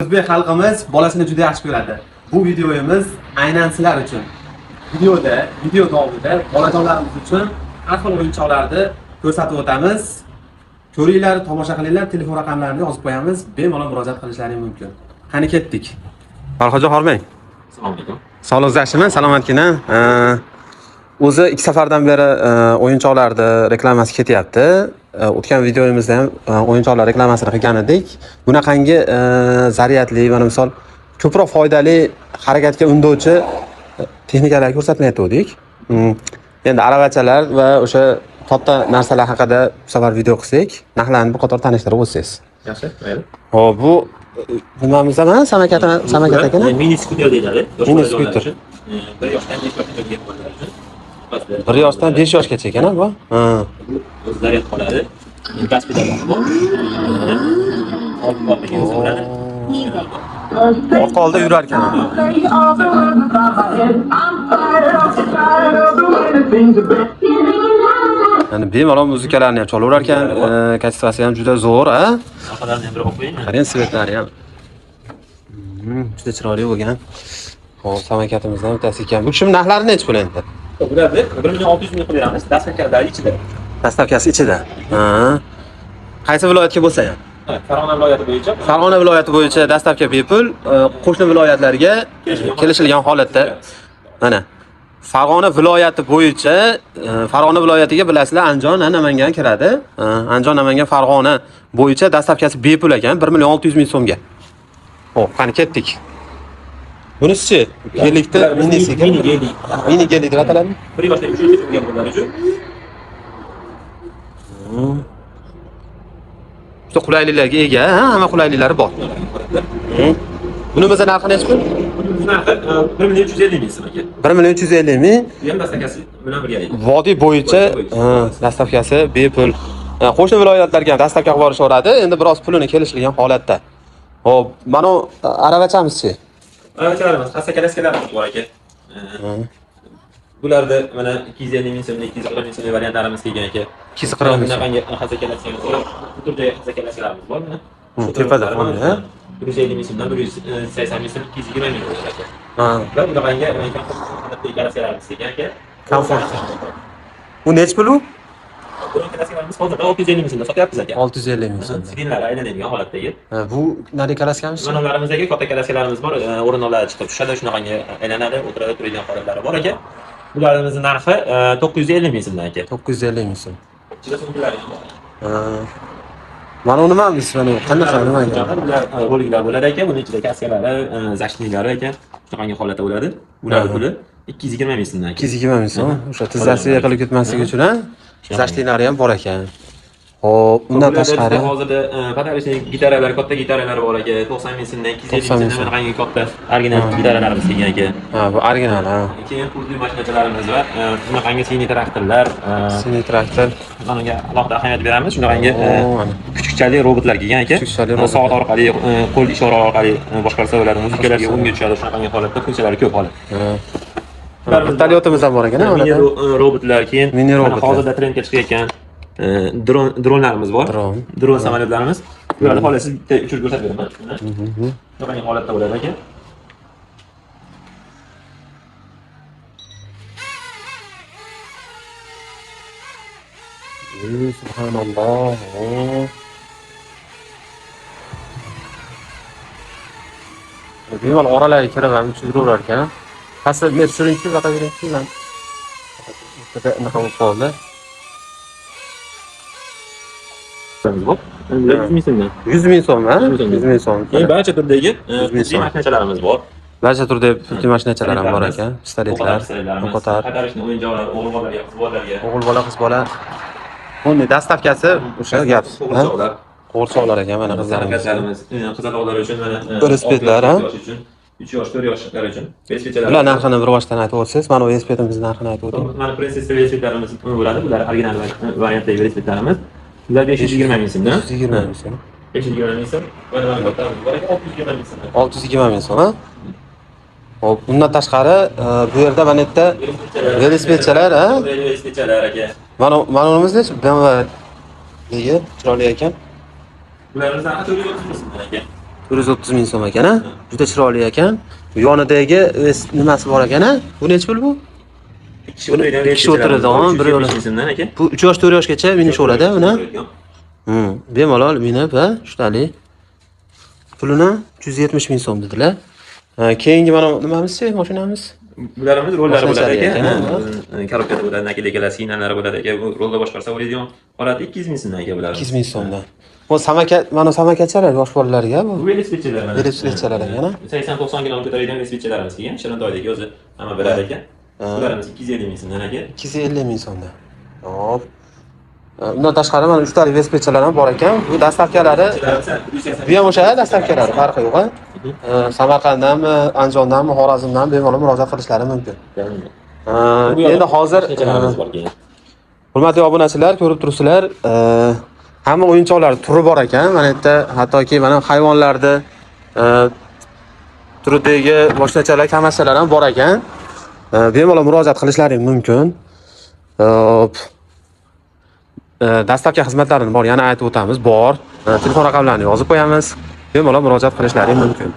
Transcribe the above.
O'zbek xalqimiz bolasini juda yaxshi ko'radi. Bu videomiz aynan sizlar uchun. Videoda, video davomida bolajonlarimiz uchun har xil o'yinchoqlarni ko'rsatib o'tamiz. Ko'ringlar, tomosha qilinglar, telefon raqamlarini yozib qo'yamiz, bemalol murojaat qilishlaring mumkin. Qani ketdik. Farhodjon hormang. Assalomu alaykum. Sog'liq yaxshimi? Salomatgina. O'zi ikki safardan beri o'yinchoqlarni reklamasi ketyapti. O'tgan videomizda ham o'yinchoqlar reklamasini qilgan edik. Bunaqangi zaryadli, mana misol ko'proq foydali harakatga undovchi texnikalarni ko'rsatmayotgandik. Endi aravachalar va o'sha katta narsalar haqida bu safar video qilsak, narxlarni bir qator tanishtirib o'tsangiz. Yaxshi, mayli. Xo'p, bu nimamiz emas? Samokat, samokat ekan. Mini skuter deyiladi. Yosh Mini bolajonlar skuter. uchun. 1 yoshdan 5 yoshgacha bo'lgan bolalar uchun. 1 yoshdan 5 yoshgacha ekan bu. Ha. O'zi zaryad qoladi. Gaz pedallari bor. Oldi orqaga yursa bo'ladi. Orqa oldi yurar ekan. Yani bemalol muzikalarni ham chalaverar ekan, kачествоsi ham juda zo'r, a? Orqalarini ham bir olib qo'ying. Qarang, svetlari ham. Juda chiroyli bo'lgan. Xo'p, samokatimizdan bittasi ekan. Bu kishim narxlari nechi pul endi? Bularni 1 million 600 ming qilib beramiz. Dastavkalari ichida. Dastavkasi ichida. Ha. Qaysi viloyatga bo'lsa ham. Farg'ona viloyati bo'yicha Farg'ona viloyati bo'yicha dastavka bepul, qo'shni viloyatlarga kelishilgan holatda. Mana Farg'ona viloyati bo'yicha, Farg'ona viloyatiga bilasizlar, Andijon, Namangan kiradi. Andijon, Namangan, Farg'ona bo'yicha dastavkasi bepul ekan, 1 million 600 ming so'mga. Xo'p, qani ketdik. Bunisi-chi? Gelikda minisi ekan. Mini gelik. Mini gelik deb ataladimi? 1 yoshdan 3 yoshgacha bo'lgan bolalar uchun. Juda qulayliklarga ega, ha, hamma qulayliklari bor. Buni biza narxi nechi pul? Buning narxi 1 million 350 ming so'm aka. 1 million 350 ming. Bu ham dastavkasi bilan birgalikda. Vodiy bo'yicha dastavkasi bepul. Qo'shni viloyatlarga ham dastavka qilib borishaveradi. Endi biroz pulini kelishilgan holatda. Xo'p, mana u aravachamiz-chi? Aravachalarimiz, hassa kalaskalarimiz bor aka. Bularda mana 250 ming so'mlik, 240 ming so'mlik variantlarimiz kelgan aka. 240 ming so'm. Bunaqangi hassa kalaskalarimiz bor. Bu turdagi hassa kalaskalarimiz bor mana. Shu Tepada turlari fonni, ha? 150 ming so'mdan 180 ming so'm, 220 ming bo'ladi aka. Ha, Va bunaqangi komfortli kalaskalarimiz kelgan aka. Komfort. Bu nechi pul u? Bunun kalaskalarimiz hozirda 650 ming so'mdan sotyapmiz aka. 650 ming so'm. Silinlar aylanadigan holatdagi. Ha, bu nari kalaskamiz? Mana katta kalaskalarimiz bor, o'rindiqlari chiqib tushadi, shunaqangi aylanadi, o'tiradi, turadigan holatlari bor aka. Bularimizni narxi 950 ming so'mdan aka. 950 ming so'm. Ichida sumkalari ham bor. Ha. Mana u nimamiz? Mana u qanaqa nima ekan? Bular roliklar bo'ladi aka, buning ichida kaskalari, zashniklari aka, shunaqangi holatda bo'ladi. Bularning puli 220 ming so'mdan aka. 220 ming so'm. O'sha tizzasi yiqilib ketmasligi uchun, ha? Zashniklari ham bor ekan. Xo'p, undan tashqari hozirda подарочный gitaralar, katta gitaralar bor aka, 90 ming so'mdan, 250 ming 90 ming so'mdan bunaqangi katta original gitaralarimiz kelgan aka. Ha, bu original, ha. Keyin pulli mashinachalarimiz va bunaqangi siniy traktorlar, Siniy traktor. Mana unga alohida ahamiyat beramiz. Shunaqangi Mana. kuchukchali robotlar kelgan aka. Kuchukchali robotlar. Soat orqali, qo'l ishora orqali boshqarsa bo'ladi. Muzikalarga unga tushadi. Shunaqangi holatda funksiyalari ko'p holat. Vertolyotimiz ham bor ekan, ha, Mini ularda. robotlar, keyin Mini robotlar. hozirda trendga chiqayotgan dronlarimiz bor. Dron. Dron samolyotlarimiz. Bularni xohlasangiz bitta uchirib ko'rsatib beraman. Shunaqangi holatda bo'ladi aka. Subhanalloh. Bemalol oralariga kirib ham uchib yuraverar ekan. Pastda men tushiringchi, buyoqqa beringchi, man. O'rtada anaqa bo'lib qoldi. Bor. Bular 100 ming so'mdan. 100 ming so'm, ha? 100 100 ming so'm. Keyin barcha turdagi 100 ming so'm. mashinachalarimiz bor. Barcha turdagi pulli mashinachalar ham bor ekan. Pistoletlar, o'qotar, Подарочный o'yinchoqlar, o'g'il bolalarga, qiz bolalarga. O'g'il bola, qiz bola. Buni dastavkasi o'sha gap. Qo'g'irchoqlar. Qo'g'irchoqlar ekan mana qizlarimiz. Qizlarimiz, qizaloqlar uchun mana Velosipedlar, ha? 6 yosh uchun, 3 yosh, 4 yoshlar uchun. Velosipedchalar. Bular narxini bir boshdan aytib o'tsangiz, mana bu velosipedimizni narxini aytib o'ting. Mana prinsessa velosipedlarimiz bo'ladi. Bular original variantdagi velosipedlarimiz. Bular 520 ming so'mdan. 520 ming so'm. 520 ming so'm. Mana mana kattamiz bor aka, 620 ming so'm. 620 ming so'm, ha? Xo'p, undan tashqari bu yerda mana yerda velosipedchalar, ha? Velosipedchalar aka. Mana mana unimiz nechi? BMW ligi chiroyli ekan. Bularimiz narxi 430 ming so'mdan aka. 130 ming so'm ekan, a? Juda chiroyli ekan. Yonidagi nimasi bor ekan, a? Bu nechi pul bu? Ikki o'tiradigan Ikki kishi o'tiradigan, bir yo'la. 370 ming so'mdan aka. Bu 3 yosh, 4 yoshgacha minishaveradi uni. Bemalol minib, ha, shuntalik. Pulini 370 ming so'm dedilar. Ha, keyingi mana nimamizchi, mashinamiz? Bularimiz rollari bo'ladi Boshqachalik aka. ekan, Ha, Korobkada bo'ladi, nakleykalar, signallari bo'ladi aka. Bu rolda boshqarsa bo'ladigan holati 200 ming so'mdan aka bular. 200 ming so'mdan. Bu samokat, mana samokatchalar yosh bolalarga bu. Bu velosipedchalar mana. Velosipedchalar ekan, ha? 80-90 kiloni ko'taradigan velosipedchalarimiz kelgan. Shirintoydagi o'zi hamma biladi aka. Bularimiz 250 ming so'mdan aka. 250 ming so'mdan. Hop. Undan tashqari mana 3 talik velosipedchalar ham bor ekan. Bu dastavkalari bu ham o'sha dastavkalari, farqi yo'q, ha? Samarqanddanmi, Andijondanmi, Xorazmdanmi bemalol murojaat qilishlari mumkin. Endi hozir Mashinchalarimiz bor keyin. Hurmatli obunachilar, ko'rib turibsizlar, hamma o'yinchoqlar turi bor ekan. Mana yerda hattoki mana hayvonlarni turidagi moshinachalar, kamaschalar ham bor ekan. Bemalol murojaat qilishlari mumkin. Hop. Dastavka xizmatlarini bor, yana aytib o'tamiz, bor. Telefon raqamlarini yozib qo'yamiz. Bemalol murojaat qilishlari mumkin.